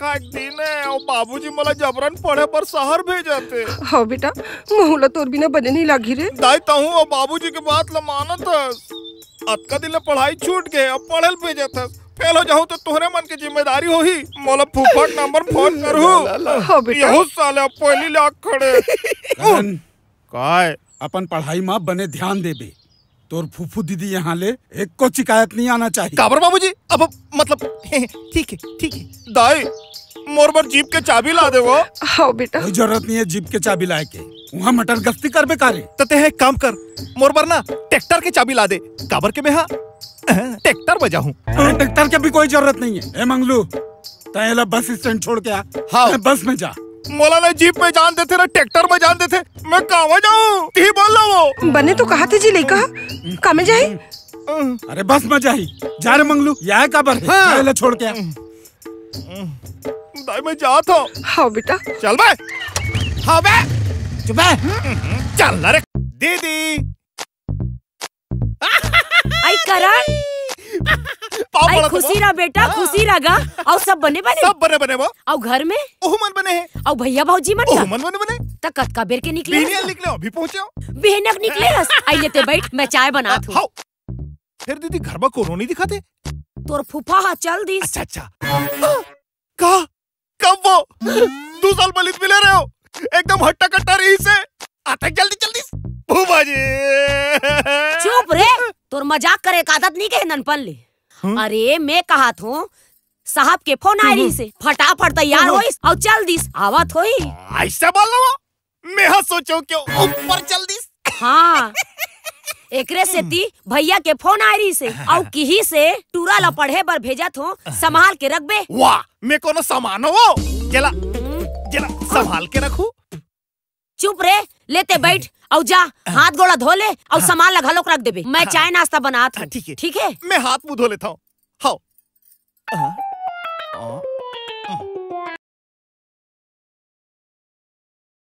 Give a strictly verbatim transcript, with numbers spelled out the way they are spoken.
पक्का एक दिन हे, अउ बाबूजी मोला जबरन पढ़े बर शहर भेजत हे। हव बेटा, महूं ला तोर बिना बने नइ लागही रे। दाई, तहूं अउ बाबूजी के बात ला मानत हस। अतका दिन ले पढ़ाई छूट गे, अब पढ़े ल भेजत हस। फेल हो जाहूं त तोहरे मन के जिम्मेदारी होही। मोला फूफा के नंबर फोन करहू। हव बेटा। यहू साले अब पहिली ले आ खड़े। करण, काय? अपन पढ़ाई म बने ध्यान देबे। तोर फूफू दीदी यहाँ ले एको शिकायत नइ आना चाहिए। काबर बाबूजी? अब मतलब, ठीक हे, ठीक हे। दाई, मोर बर जीप के चाबी ला दे वो। हव बेटा। कोई जरूरत नइ हे जीप के चाबी लाय के। उहाँ मटर गश्ती करबे का रे? त तें एक काम कर, मोर बर ना ट्रैक्टर के चाबी ला दे। काबर के मैं हा ट्रैक्टर बजाहूं। अरे, ट्रैक्टर के भी कोई जरूरत नइ हे। ए मंगलू, तैं एला बस स्टैंड छोड़ के आ। हाँ। तैं बस में जा। मोला ना जीप में जान देथे, ना ट्रैक्टर में जान देथे। मैं कामा जाहूं? तिही बोल ला वो। बने तो कहाथे जी लइका ह, कामे जाही? अरे बस में जाही। जा रे मंगलू, ये आय काबर हे? हाँ। जा एला छोड़ के आ। दाई, मैं जात हूँ। हव बेटा। चल बे। हव बे। चुप बे। चल ना रे। दीदी। आई करण। पाँव आई पड़त खुशी हूँ। रह बेटा, हाँ। खुशी रह गा। अउ सब बने बने? सब बने बने वो। अउ घर में? ओहू मन बने हे। अउ भैया भौजी मन ओहू का? मन बने बने। त कतका बेर के निकले बिहनिया हस? निकले, अभी पहुँचे हो। बिहनिया के निकले हस? आई ले तें बइठ, मैं चाय बनात हूँ। हाँ। फेर दीदी, घर में कोनो नइ दिखत हे। तोर फूफा हा चल दिस। अच्छा, अच्छा। का? कब वो? दू साल पहले मिले रहे हो, एकदम हट्टा कट्टा रहिस हे। आते जल्दी जल्दी। फूफा जी। चुप रे, तोर मजाक करे के आदत नइ गे हे ननपन ले। हम्म। अरे मैं कहात हूँ, साहब के फोन आय हम्म। रहिस हे, फटाफट तैयार हम्म। होइस अउ चल दिस, आवत होही। अइसे बोल रहा वो? मैं हा सोचेंव के ऊपर चल दिस। हाँ, एकरे सेती भैया के फोन आय रहिस हे, अउ किहिस हे टूरा ला पढ़े बर भेजत हूँ, संभाल के रखबे। वाह, मैं कोनो सामान हो वो? जेला, हम्म। जेला संभाल के रखूं? चुप रे, ले तें बइठ अउ जा, हाथ गोड़ धो ले अउ हाँ। सामान ला घलोक रख देबे। मैं हाँ। चाय नाश्ता बनात हाँ, हूँ। ठीक हे। ठीक हे? मैं हाथ मुंह धो लेत हूँ। हाँ। हाँ। हाँ।